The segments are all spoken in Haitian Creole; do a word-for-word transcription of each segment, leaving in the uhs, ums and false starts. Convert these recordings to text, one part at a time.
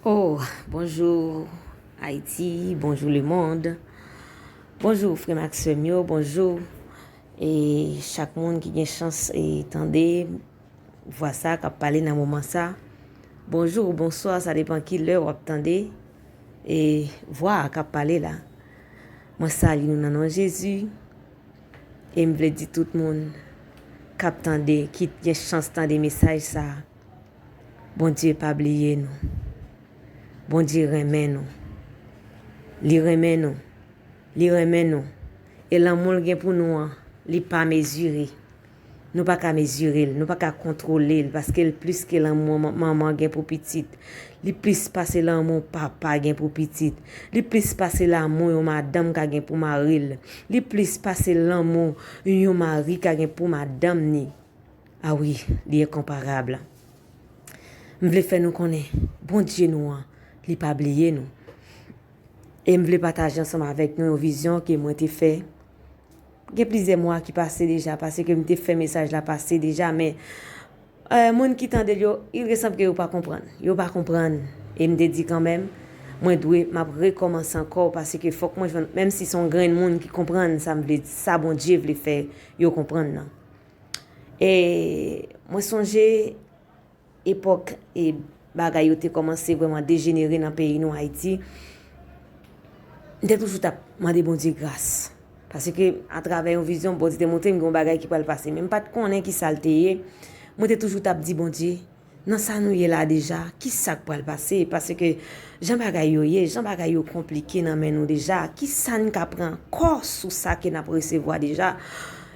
Oh, bonjou Ayiti, bonjou lemonn. Bonjou frè m ak sè m yo, bonjou. E chak moun ki gen chans e tande vwa sa k ap pale nan moman sa. Bonjou ou bonswa, sa depann ki lè w ap tande e vwa a k ap pale la. Mwen salye nou nan non Jezi. E m vle di tout moun k ap tande, ki gen chans tande mesaj sa a, Bondye pa bliye nou. Bondye renmen nou. Li renmen nou. Li renmen nou. E lanmou l gen pou nou an, li pa mezire. Nou pa ka mezire l, nou pa ka kontwole l, paske l plis ke lanmou man-, manman gen pou pitit. Li plis pase lanmou papa gen pou pitit. Li plis pase lanmou yon madanm ka gen pou mari l. Li plis pase lanmou yon mari ka gen pou madanm ni. A wi, li enkonparab. M vle fè nou konnen, Bondye nou an, li pa bliye nou. E m vle pataje ansanm avèk nou yon vizyon ke mwen te fè. Gen plizyè mwa ki pase deja, paske m te fè mesaj la pase deja, men, eh, moun ki tande l yo, il resanble ke yo pa konprann. Yo pa konprann. E m te di kanmenm, mwen dwe, m ap rekòmanse ankò, paske fòk mwen jwenn, menm si se yon grenn moun ki konprann sa m vle, sa Bondye vle fè yo konprann nan. E mwen sonje epòk e bagay yo te kòmanse vrèman dejenere nan peyi nou, Ayiti, m te toujou t ap mande Bondye gras. Paske atravè yon vizyon, Bondye te montre m gen yon bagay ki pral pase. Men m pa t konnen ki sa l te ye. Mwen te toujou t ap di Bondye, nan sa nou ye la deja, ki sa k pral pase? Paske jan bagay yo ye, jan bagay yo konplike nan men nou deja, ki sa n ka pran kò sou sa ke n ap resevwa deja?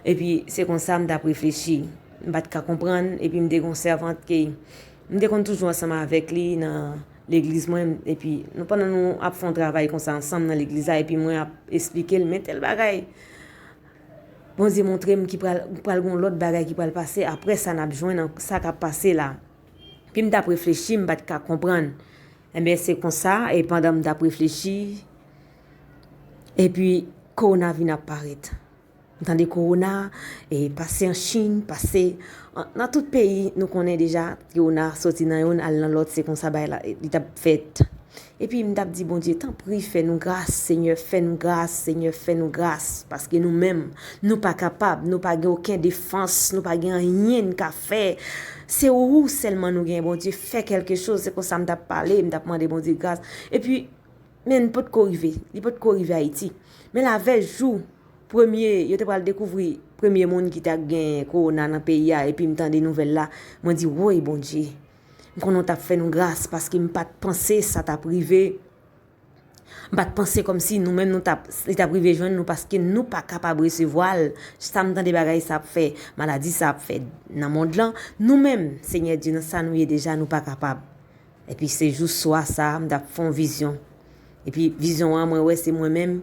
Epi se konsa m t ap reflechi. M pa t ka konprann, epi m te gen yon sèvant ke m te konn toujou ansanm avèk li nan legliz mwen, epi nou, pandan nou ap fè yon travay konsa ansanm nan legliz la, epi mwen ap esplike l, men tèl bagay, Bondye montre m ki pral, pral gen yon lòt bagay ki pral pase, apre sa n ap jwenn an, sa k ap pase la. Epi m t ap reflechi, m pa t ka konprann. Enben, se konsa, e pandan m t ap reflechi, epi kowona vin ap parèt. M tande kowona, e pase an Chin, pase an, nan tout peyi, nou konnen deja, kowona soti nan youn, al nan lòt, se konsa bagay la, li t ap fèt. Epi m t ap di Bondye, tanpri, fè nou gras, Senyè, fè nou gras, Senyè, fè nou gras. Paske nou menm, nou pa kapab, nou pa gen okenn defans, nou pa gen anyen n ka fè. Se ou sèlman nou gen, Bondye, fè kèlke choz. Se konsa m t ap pale, m t ap mande Bondye gras. Epi, men li potko rive, li potko rive Ayiti. Men lavèy jou premye, yo te pral dekouvri premye moun ki ta gen kowona nan peyi a, epi m tande nouvèl la, mwen di, woy, Bondye, m konnen w t ap fè nou gras, paske m pa t panse sa t ap rive. M pa t panse kòmsi nou menm nou t ap, li t ap rive jwenn nou, paske nou pa kapab resevwa l. Sa m tande bagay sa ap fè, maladi sa ap fè nan mond lan, nou menm, Senyè Dye, nan sa nou ye deja, nou pa kapab. Epi se jou swa sa a, m t ap fè yon vizyon. Epi vizyon an, mwen wè se mwen menm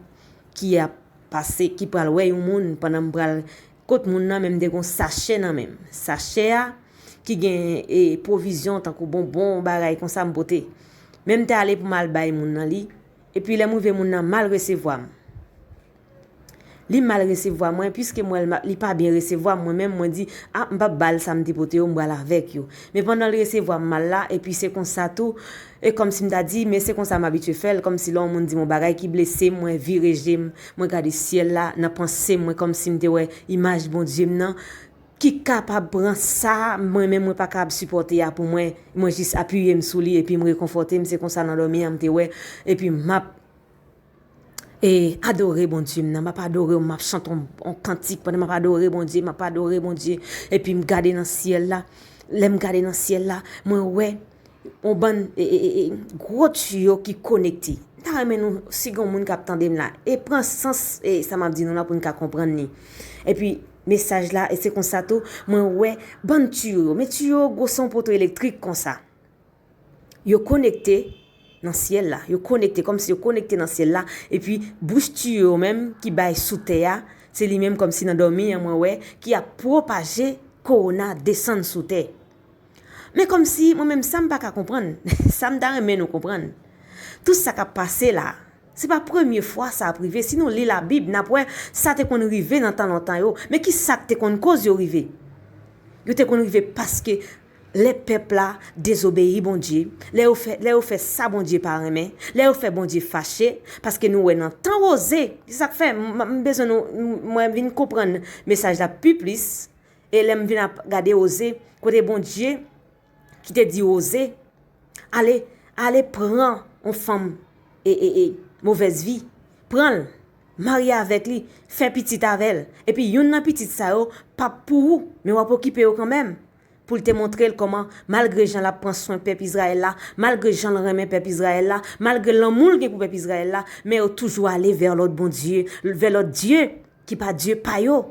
ki ap pase, ki pral wè yon moun pandan m pral kot moun nan, men m te gen yon sachè nan men m. Sachè a, ki gen, e, pwovizyon tankou bonbon, bagay konsa m pote. Men m te ale pou m al bay moun nan li. Epi lè m rive, moun nan mal resevwa m. Li mal resevwa mwen, piske m wè l ma-, li pa byen resevwa m, mwen menm, mwen di, a, m p ap ba l sa m te pote yo, m pral avèk yo. Men pandan l resevwa m mal la, epi se konsa tou, e kòmsi m ta di, men se konsa m abitye fè l, kòmsi lè yon moun di m yon bagay ki blese m, mwen vire je m, mwen gade syèl la, nan panse m, mwen kòmsi m te wè imaj Bondye m nan, ki kapab pran sa mwen menm mwen pa kapab sipòte a pou mwen, mwen jis apiye m sou li epi m rekonfòte m, se konsa nan dòmi an m te wè, epi m ap, e, adore Bondye m nan, m ap adore w, m ap chante yon, yon kantik pandan m ap adore Bondye, m ap adore Bondye, epi m gade nan syèl la, lè m gade nan syèl la, mwen wè yon bann, e, e, e, e, gwo tiyo ki konekte. M ta renmen nou, si gen moun k ap tande m la, e pran sans, e, sa m ap di nou la pou n ka konprann li. Epi, mesaj la, e se konsa tou, mwen wè bann tiyo yo. Men tiyo yo gwo, se yon poto elektrik konsa. Yo konekte nan syèl la. Yo konekte, kòmsi yo konekte nan syèl la. Epi, bouch tiyo yo menm ki bay sou tè a, se li menm kòmsi nan dòmi an, mwen wè, ki ap pwopaje kowona desann sou tè. Men kòmsi, mwen menm, sa m pa ka konprann, sa m ta renmen nou konprann, tout sa k ap pase la, se pa premye fwa sa ap rive. Si nou li Labib, n ap wè sa te konn rive nan tan lontan yo. Men ki sa k te konn koz yo rive? Yo te konn rive paske Lè pèp la dezobeyi Bondye, lè yo fè, lè yo fè sa Bondye pa renmen, lè yo fè Bondye fache, paske nou wè nan tan Woze, se sa k fè m, m, m bezwen nou, m, mwen vin konprann mesaj la pi plis, e lè m vin ap gade Woze, kote Bondye ki te di Woze, ale, ale pran yon fanm e, e, e, movèz vi, pran l, marye avèk li, fè pitit avè l, epi youn nan pitit sa yo p ap pou ou, men w ap okipe yo kanmenm. Pou l te montre l kòman, malgre jan l ap pran swen pèp Izrayèl la, malgre jan l renmen pèp Izrayèl la, malgre lanmou l gen pou pèp Izrayèl la, men yo toujou ale vè lòt bondye, vè lòt dye ki pa Dye pa yo.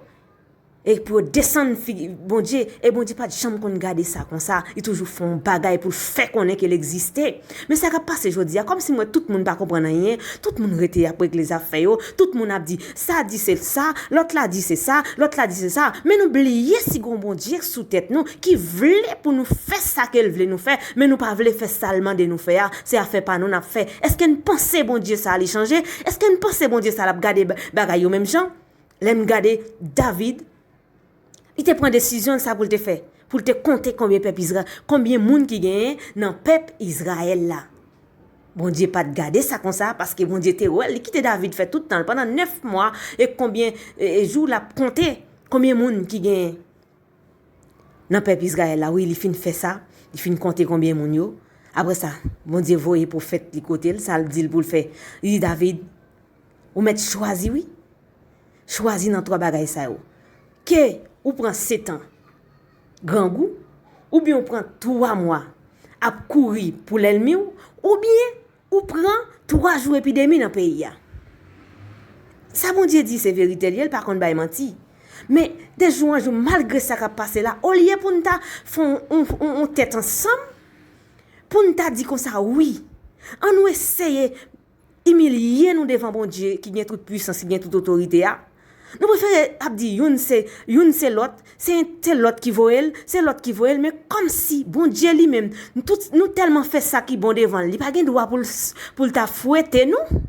E pou yo desann figi Bondye, e Bondye pa t janm konn gade sa konsa. Li toujou fè yon bagay pou l fè konnen ke l egziste. Men sa k ap pase jodi a, kòmsi m wè tout moun pa konprann anyen, tout moun rete ap regle zafè yo, tout moun ap di, sa di se sa, lòt la di se sa, lòt la di se sa. Men nou bliye si gon Bondye sou tèt nou ki vle pou nou fè sa ke l vle nou fè, men nou pa vle fè sa l mande nou fè a, se afè pa nou n ap fè. Èske n panse Bondye sa a li chanje? Èske n panse Bondye sa a l ap gade ba-, bagay yo menm jan? Lè n gade David, li te pran desizyon l sa pou l te fè, pou l te konte konbyen pèp Izra-, konbyen moun ki genyen nan pèp Izrayèl la. Bondye pa t gade sa konsa, paske Bondye te wè l, li kite David fè tout tan l, pandan nèf mwa, e konbyen, e, e jou l ap konte, konbyen moun ki genyen nan pèp Izrayèl la. Wi, li fin fè sa, li fin konte konbyen moun yo. Apre sa, Bondye voye pwofèt li kote l, sa l di l pou l fè. Li di David, ou mèt chwazi, wi. Chwazi nan twa bagay sa yo. Ke ou pran setan grangou, oubyen ou pran twa mwa ap kouri pou lènmi w, oubyen ou pran twa jou epidemi nan peyi a. Sa Bondye di se verite l ye, l pa konn bay manti. Men, de jou an jou, malgre sa k ap pase la, olye pou n ta fè yon, yon, yon, yon tèt ansanm, pou n ta di konsa, wi, ann nou eseye imilye nou devan Bondye ki gen tout pwisans, ki gen tout otorite a. Nou prefere ap di youn se, youn se lòt, se entèl lòt ki voye l, se lòt ki voye l, men kòmsi Bondye li menm, nou tout, nou tèlman fè sa ki bon devan l, li pa gen dwa pou l, pou l ta fwete nou?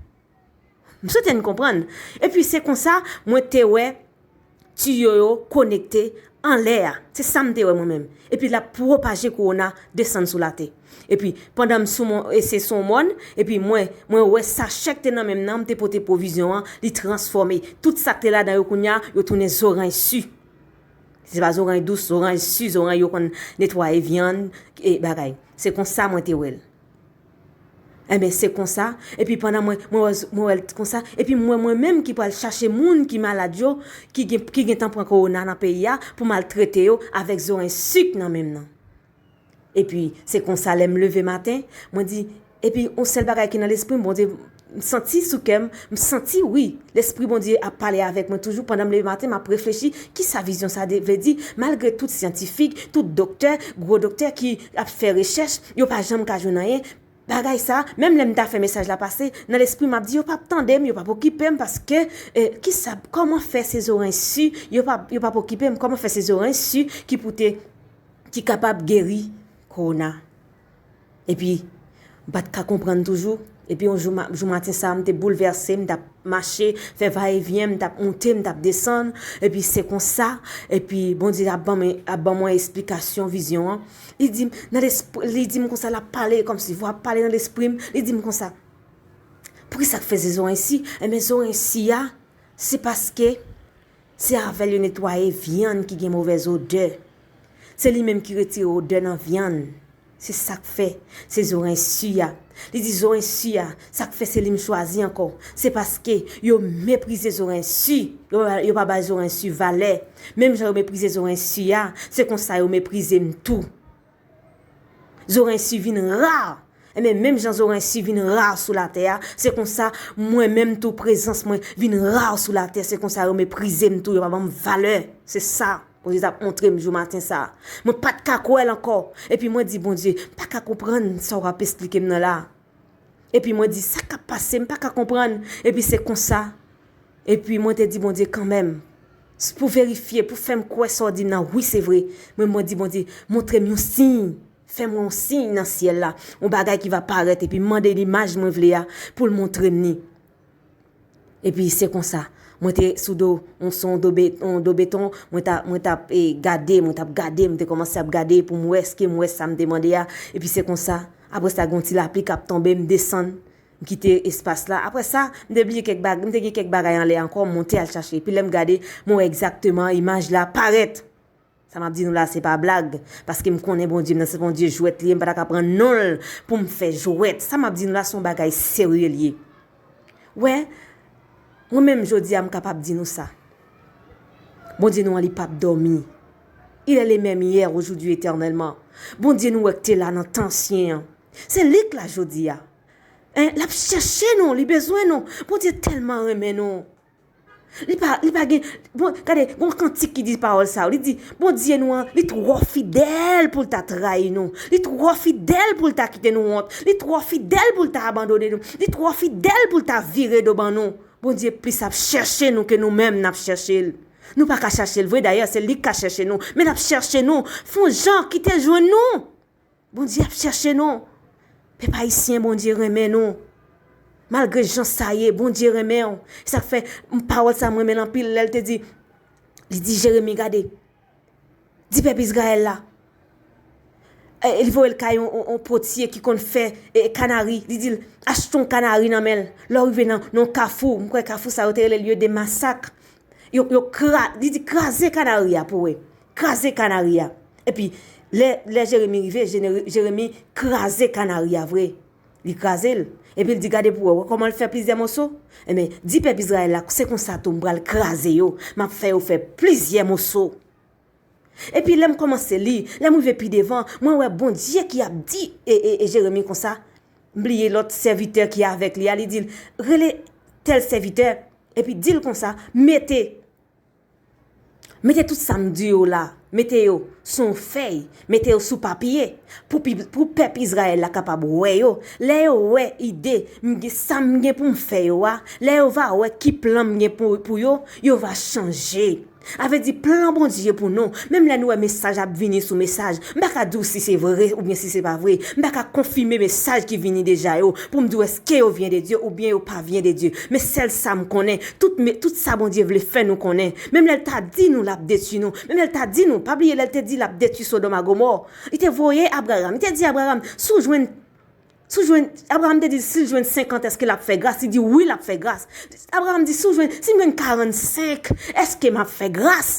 M swete n konprann. Epi se konsa, mwen te wè tiyo yo konekte anlè a. Se sa m te wè mwen menm. Epi l ap pwopaje kowona desann sou latè. Epi, pandan m sou mon, e se sou yon mòn, epi mwen, mwen wè sachè k te nan men m nan, m te pote pwovizyon an, li transfòme. Tout sa k te ladan yo kounye a, yo tounen zoranj si. Se pa zoranj dous, zoranj si, zoranj yo konn netwaye vyann, e bagay. Se konsa mwen te wè l. Enben, se konsa, epi pandan mwen, mwen wè, mwen wè l konsa, epi mwen, mwen menm ki pral chache moun ki malad yo, ki gen, ki gentan pran kowona nan peyi a, pou m al trete yo avèk zoranj sik nan men m nan. Epi, se konsa, lè m leve maten, mwen di, epi, yon sèl bagay ki nan lespri m, Bondye, m santi sou kè m, m santi, wi, Lespri Bondye ap pale avèk mwen toujou pandan m leve maten, m ap reflechi, kisa vizyon sa de, vle di, malgre tout syantifik, tout doktè, gwo doktè ki ap fè rechèch, yo pa janm ka jwenn anyen. Bagay sa, menm lè m ta fè mesaj la pase, nan lespri m ap di, yo p ap tande m, yo p ap okipe m, paske, eh, kisa, kòman fè se zoranj si, yo p ap, yo p ap okipe m, kòman fè se zoranj si ki pou te, ki kapab geri kowona? Epi, m pa t ka konprann toujou. Epi, yon jou, ma-, jou maten sa, m te boulvèse, m t ap mache, fè vayevyen, m t ap monte, m t ap desann. Epi, se konsa, epi, Bondye ap ban mwen, ap ban mwen esplikasyon vizyon an. Li di m, nan lespri, li di m konsa, l ap pale, kòmsi vwa ap pale nan lespri m. Li di m konsa, poukisa k fè se zoranj si? Enben, zoranj si a, se paske se avè l yo netwaye vyann ki gen movèz odè. Se li menm ki retire odè nan vyann. Se sa k fè, se zoranj si a. Li di zoranj si a, sa k fè se li m chwazi ankò. Se paske yo meprize zoranj si. Yo pa, yo pa bay zoranj si valè. Menm jan yo meprize zoranj si a, se konsa yo meprize m tou. Zoranj si vin ra. Enben, menm jan zoranj si vin ra sou latè a, se konsa, mwen menm tou, prezans mwen vin ra sou latè. Se konsa yo meprize m tou, yo pa ban m valè. Se sa Bondye t ap montre m jou maten sa a. Mwen pa t ka kwè l ankò. Epi mwen di, Bondye, m pa ka konprann sa w ap esplike m nan la a. Epi mwen di, sa k ap pase, m pa ka konprann. Epi se konsa. Epi mwen te di Bondye kanmenm, s-, pou verifye, pou fè m kwè sa w di m nan, wi, se vre. Men mwen di Bondye, montre m yon siy. Fè m yon siy nan syèl la. Yon bagay ki va parèt, epi mande l imaj mwen vle a, pou l montre m li. Epi se konsa, Mwen te sou do, yon, sou yon do, be- yon do beton, mwen t ap, mwen t ap e, gade, mwen t ap gade, mwen te kòmanse ap gade pou m wè èske m wè sa m te mande a. Epi se konsa, apre sa, gen yon ti lapli k ap tonbe, m desann, m kite espas la. Apre sa, m te bliye kèk bag, m te gen kèk bagay anlè ankò, m monte al chache. Epi lè m gade, mwen wè egzakteman imaj la parèt. Sa m ap di nou la, se pa blag, paske m konnen Bondye m nan, se Bondye jwèt li ye, m pa ta ka pran non l pou m fè jwèt. Sa m ap di nou la, se yon bagay serye li ye. Wè, mwen menm jodi a, m kapab di nou sa. Bondye nou an, li p ap dòmi. Il est le même hier, aujourd'hui, éternellement. Bondye nou wè k te la nan tan ansyen an. Se li k la jodi a. Hein? L ap chèche nou, li bezwen nou. Bondye tèlman renmen nou. Li pa, li pa gen, bon, gade, gon kantik ki di pawòl sa yo. Li di, Bondye nou an, li twò fidèl pou l ta trayi nou. Li twò fidèl pou l ta kite nou wont. Li twò fidèl pou l ta abandone nou. Li twò fidèl pou l ta vire do ban nou. Bondye plis ap chèche nou ke nou menm n ap chèche l. Nou pa ka chèche l vre, dayè, se li k ka chèche nou. Men l ap chèche nou. Fè yon jan, kite l jwenn nou. Bondye ap chèche nou. Pèp ayisyen, Bondye renmen nou. Malgre jan sa ye, Bondye renmen w. Se sa k fè m, pawòl sa, m renmen l anpil. Lè l te di, li di Jeremi, gade, di pèp Izrayèl la. E, li voye l kay yon, yon, yon potye ki konn fè e, kanari. Li di l, achte yon kanari nan men l. Lè w rive nan, nan yon kafou, m kwè kafou sa yo te rele lye de masak. Yo, yo kra, li di, kraze kanari a pou wè. Kraze kanari a. Epi, lè, lè Jeremi rive, Jeneri- Jeremi kraze kanari a vre. Li kraze l. Epi l di, gade pou wè, wè kòman l fè plizyè moso? Enben, di pèp Izrayèl la, se konsa tou m pral kraze yo. M ap fè yo fè plizyè moso. Epi lè m kòmanse li, lè m rive pi devan, mwen wè Bondye ki ap di e, e, e Jeremi konsa, m bliye lòt sèvitè ki avèk li a, li di l, rele tèl sèvitè, epi di l konsa, mete, mete tout sa m di yo la, mete yo sou yon fèy, mete yo sou papye, pou, pi- pou pèp Izrayèl la kapab wè yo. Lè yo wè ide m gen, sa m gen pou m fè yo a, lè yo va wè ki plan m gen pou, pou yo, yo va chanje. A vle di, plan Bondye pou nou, menm lè nou wè mesaj ap vini sou mesaj, m pa ka di w si se vre oubyen si se pa vre. M pa ka konfime mesaj ki vini deja yo pou m di w èske yo vyen de Dye oubyen yo pa vyen de Dye. Men sèl sa m konnen, tout, me- tout sa Bondye vle fè nou konnen. Menm lè l ta di nou l ap detwi nou, menm lè l ta di nou, pa bliye lè l te di l ap detwi Sodòm a Gomò, li te voye Abraram, li te di Abraram, si w jwenn Si w jwenn, Abraram te di, si l jwenn senkant, èske l ap fè gras? Li di, wi, l ap fè gras. Abraram di, si w jwenn, si m jwenn karannsenk, èske m ap fè gras?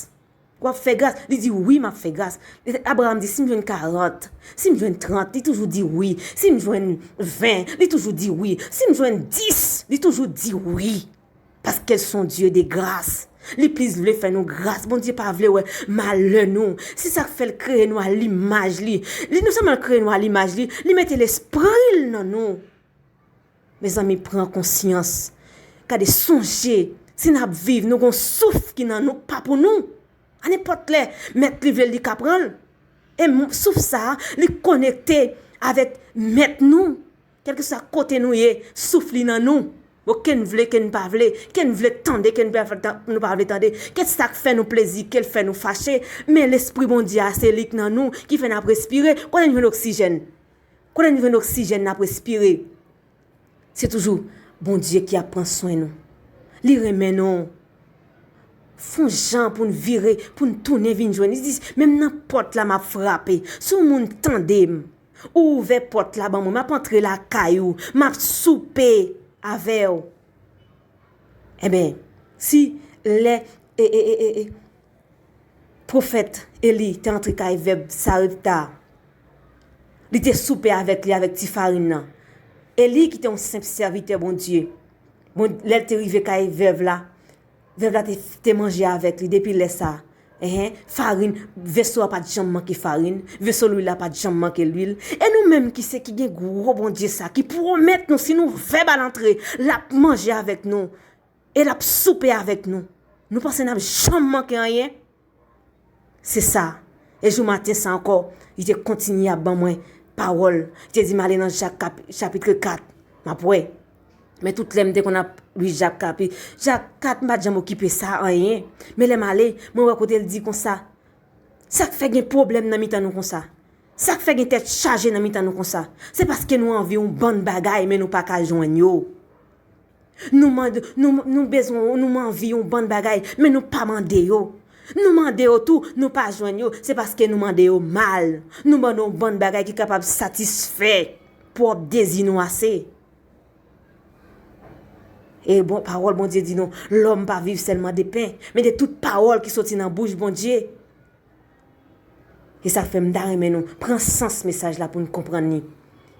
W ap fè gras? Li di, wi, m ap fè gras. Abraram di, si m jwenn karant, si m jwenn trant, li toujou di wi. Si m jwenn ven, li toujou di wi. Si m jwenn dis, li toujou di wi. Paske l se yon Dye de gras. Li plis vle fè nou gras. Bondye pa vle wè malè nou. Se sa k fè l kreye nou a limaj li. Li non sèlman l kreye nou a limaj li, li mete lespri l nan nou. Mezanmi, pran konsyans. Gade, sonje, si n ap viv, nou gon souf ki nan nou, pa pou nou. A nenpòt lè, mèt li vle l, li ka pran l. E m- souf sa a, li konekte avèk mèt nou. Kèlkeswa kote nou ye, souf li nan nou. Bon, ke n vle, ke n pa vle, ke n vle tande, ke n pa vle tan- nou pa vle tande, ke sa k fè nou plezi, ke l fè nou fache, men Lespri Bondye a, se li k nan nou, ki fè n ap respire. Kote n jwenn oksijèn? Kote n jwenn oksijèn n ap respire? Se toujou Bondye ki ap pran swen nou. Li renmen nou. Fè yon jan pou n vire, pou n tounen vin jwenn li. Li di, menm nan pòt la, m ap frape. Si yon moun tande m, ou ouvè pòt la ban mwen, m ap antre lakay ou, m ap soupe avè w. Enben, si lè e, e, e, e, e, pwofèt Eli te antre kay vèv Sarepta, li te soupe avèk li, avèk ti farin nan. Eli ki te yon senp sèvitè Bondye, bon, lè l te rive kay vèv la, vèv la te, te manje avèk li depi lè sa. Enhen, farin, veso a pa t janm manke farin, veso lwil la pa t janm manke lwil. E nou menm ki se ki gen gwo Bondye sa, ki pwomèt nou si nou vèb al antre, l ap manje avèk nou, e l ap soupe avèk nou. Nou panse n ap janm manke anyen? Se sa. E jou maten sa ankò, li te kontinye ap ban mwen pawòl. Li te di m ale nan Jak kap- chapit kat. M ap wè. Men tout lè m te konn ap li Jak kapi- Jak kat, m pa t janm okipe sa anyen. Men lè m ale, mwen wè kote l di konsa, sa k fè gen pwoblèm nan mitan nou konsa? Sa k fè gen tèt chaje nan mitan nou konsa? Se paske nou anvi yon bann bagay, men nou pa ka jwenn yo. Nou mande, nou, nou bezwen, nou anvi yon bann bagay, men nou pa mande yo. Nou mande yo tou, nou pa jwenn yo, se paske nou mande yo mal. Nou mande yon bann bagay ki kapab satisfè pwòp dezi nou ase. E bon, pawòl Bondye di nou, lòm pa viv sèlman de pen, men de tout pawòl ki soti nan bouch Bondye. E sa fè m ta renmen nou pran sans mesaj la pou n konprann li.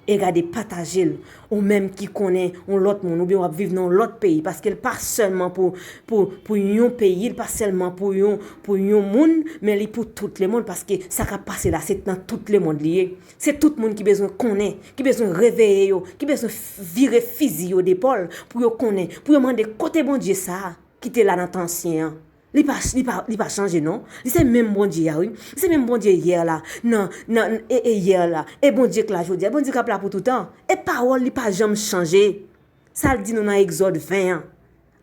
E gade, pataje l. Ou menm ki konnen yon lòt moun, oubyen w ap viv nan yon lòt peyi, paske l pa sèlman pou, pou, pou yon peyi, l pa sèlman pou yon, pou yon moun, men li pou tout lemonn, paske sa k ap pase la, se nan tout lemonn li ye. Se tout moun ki bezwen konnen, ki bezwen reveye yo, ki bezwen f-, vire fizi yo depòl pou yo konnen, pou yo mande kote Bondye sa a ki te la nan tan ansyen an. Li pa, li pa, li pa chanje non. Li se menm Bondye a, wi. Li se menm Bondye yè la, nan, nan, e, e yè la, e Bondye k la jodi a, Bondye k ap la pou toutan. E pawòl li pa janm chanje. Sa l di nou nan Egzòd ven an.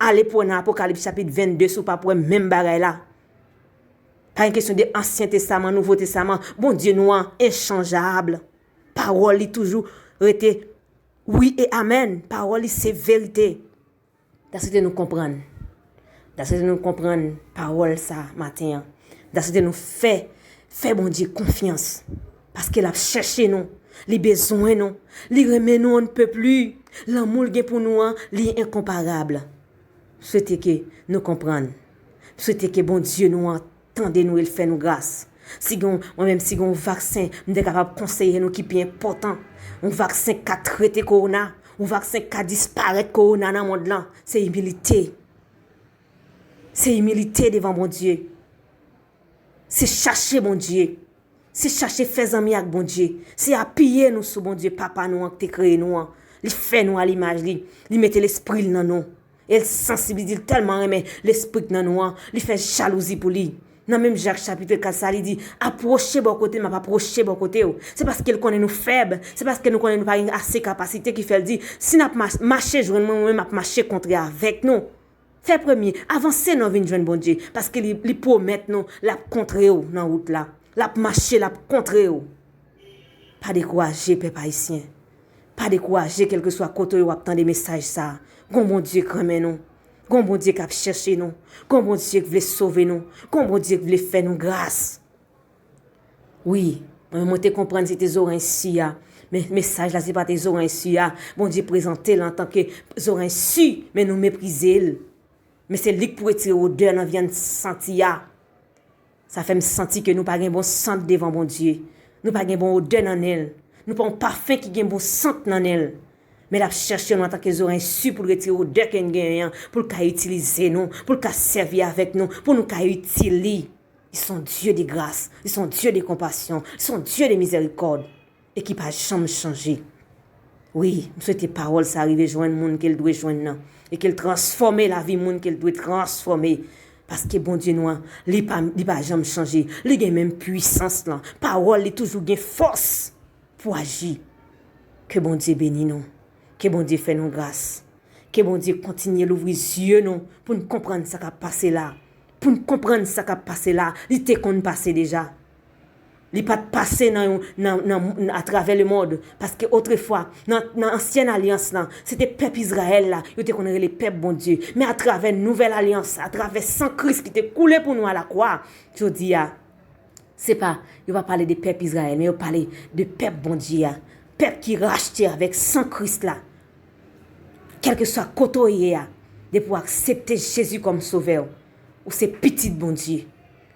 Ale pou wè nan Apokalips chapit vennde si w p ap wè menm bagay la. Pa gen kesyon de Ansyen Testaman, Nouvo Testaman. Bondye nou an enchanjab. Pawòl li toujou rete wi e amèn. Pawòl li se verite. M ta swete nou konprann. M ta swete nou konprann pawòl sa maten an. M ta swete nou fè, fè Bondye konfyans. Paske l ap chèche nou. Li bezwen nou. Li renmen nou on ne peut plus. Lanmou l gen pou nou an, li enkonparab. M swete ke nou konprann. M swete ke Bondye nou an tande nou e l fè nou gras. Si gen, mwen menm, si gen yon vaksen, m te kapab konseye nou ki pi enpòtan. Yon vaksen k ka trete kowona, yon vaksen k ka disparèt kowona nan mond lan, se imilite. Se imilite devan Bondye. Se chache Bondye. Se chache fè zanmi ak Bondye. Se apiye nou sou Bondye, Papa nou an, ki te kreye nou an. Li fè nou a limaj li. Li mete lespri l nan nou. E l sansib, li di l tèlman renmen lespri k nan nou an, li fè jalouzi pou li. Nan menm Jak chapit kat sa, li di, apwoche bò kote m, m ap apwoche bò kote w. Se paske l konnen nou fèb, se paske nou konnen nou pa gen ase kapasite ki fè l di, si n ap mach-, mache jwenn mwen, mwen menm m ap mache kontre avèk nou. Fè premye, avanse non vin jwenn Bondye, paske li, li pwomèt nou l ap kontre w nan wout la. L ap mache, l ap kontre w. Pa dekouraje, pèp ayisyen. Pa dekouraje, kèlkeswa kote w ap tande mesaj sa a. Gon Bondye k renmen nou. Gon Bondye k ap chèche nou. Gon Bondye k vle sove nou. Gon Bondye k vle fè nou gras. Wi, mwen, mwen te konprann se te zoranj si a. Men mesaj la, se pa te zoranj si a. Bondye prezante l antanke zoranj si, men nou meprize l. Men se li k pou retire odè nan vyann santi a. Sa fè m santi ke nou pa gen bon sant devan Bondye. Nou pa gen bon odè nan nen l. Nou pa yon pafen ki gen bon sant nan nen l. Men l ap chèche nou antanke zoranj si pou l retire odè ke n genyen an, pou l ka itilize nou, pou l ka sèvi avèk nou, pou nou ka itil li. Li se yon Dye de gras, li se yon Dye de konpasyon, li se yon Dye de mizèrikòd. E ki pa janm chanje. Wi, m swete pawòl sa rive jwenn moun ke l dwe jwenn nan, e ke l transfòme lavi moun ke l dwe transfòme. Paske Bondye nou an, li pa, li pa janm chanje. Li gen menm pwisans lan. Pawòl li toujou gen fòs pou aji. Ke Bondye beni nou. Ke Bondye fè nou gras. Ke Bondye kontinye louvri zye nou pou n konprann sa k ap pase la. Pou n konprann sa k ap pase la, li te konn pase deja. Li pa t pase nan yon, nan, nan, atravè lemonn, paske otrefwa, nan, nan ansyen alyans lan, se te pèp Izrayèl la, yo te konn rele pèp Bondye. Men atravè nouvèl alyans, atravè san Kris ki te koule pou nou alakwa, jodi a, se pa, yo pa pale de pèp Izrayèl, men yo pale de pèp Bondye a. Pèp ki rachte avèk san Kris la. Kèlkeswa kote w ye a, depi w aksepte Jezi kòm Sovè w, ou se pitit Bondye.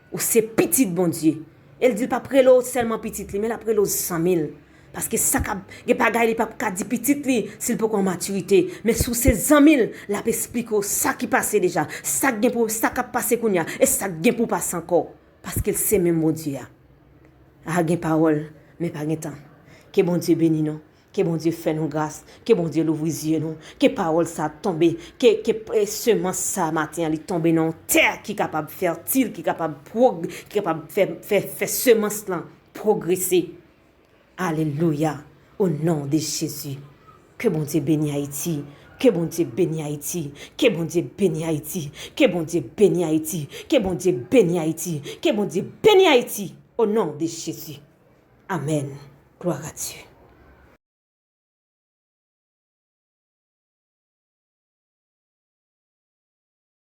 Ou se pitit Bondye. E l di l p ap rele w sèlman pitit li, men l ap rele w zanmi l. Paske sa k ap, gen bagay li p ap ka di pitit li si l poko an matirite. Men si w se zanmi l, l ap esplike w sa ki pase deja, sa k gen pou, sa k ap pase kounye a, e sa k gen pou pase ankò. Paske l se menm Bondye a. A, gen pawòl, men pa gen tan. Ke Bondye beni nou. Ke Bondye fè nou gras. Ke Bondye louvri zye nou. Ke pawòl sa tonbe. Ke, ke, eh, semans sa maten an, li tonbe nan yon tè ki kapab fètil, ki kapab pwog-, ki kapab fè, fè, fè semans lan pwogrese. Alelouya. O non de Jezi. Ke Bondye beni Ayiti. Ke Bondye beni Ayiti. Ke Bondye beni Ayiti. Ke Bondye beni Ayiti. Ke Bondye beni Ayiti. Ke Bondye beni Ayiti. O non de Jezi. Amèn. Gloire à Dieu.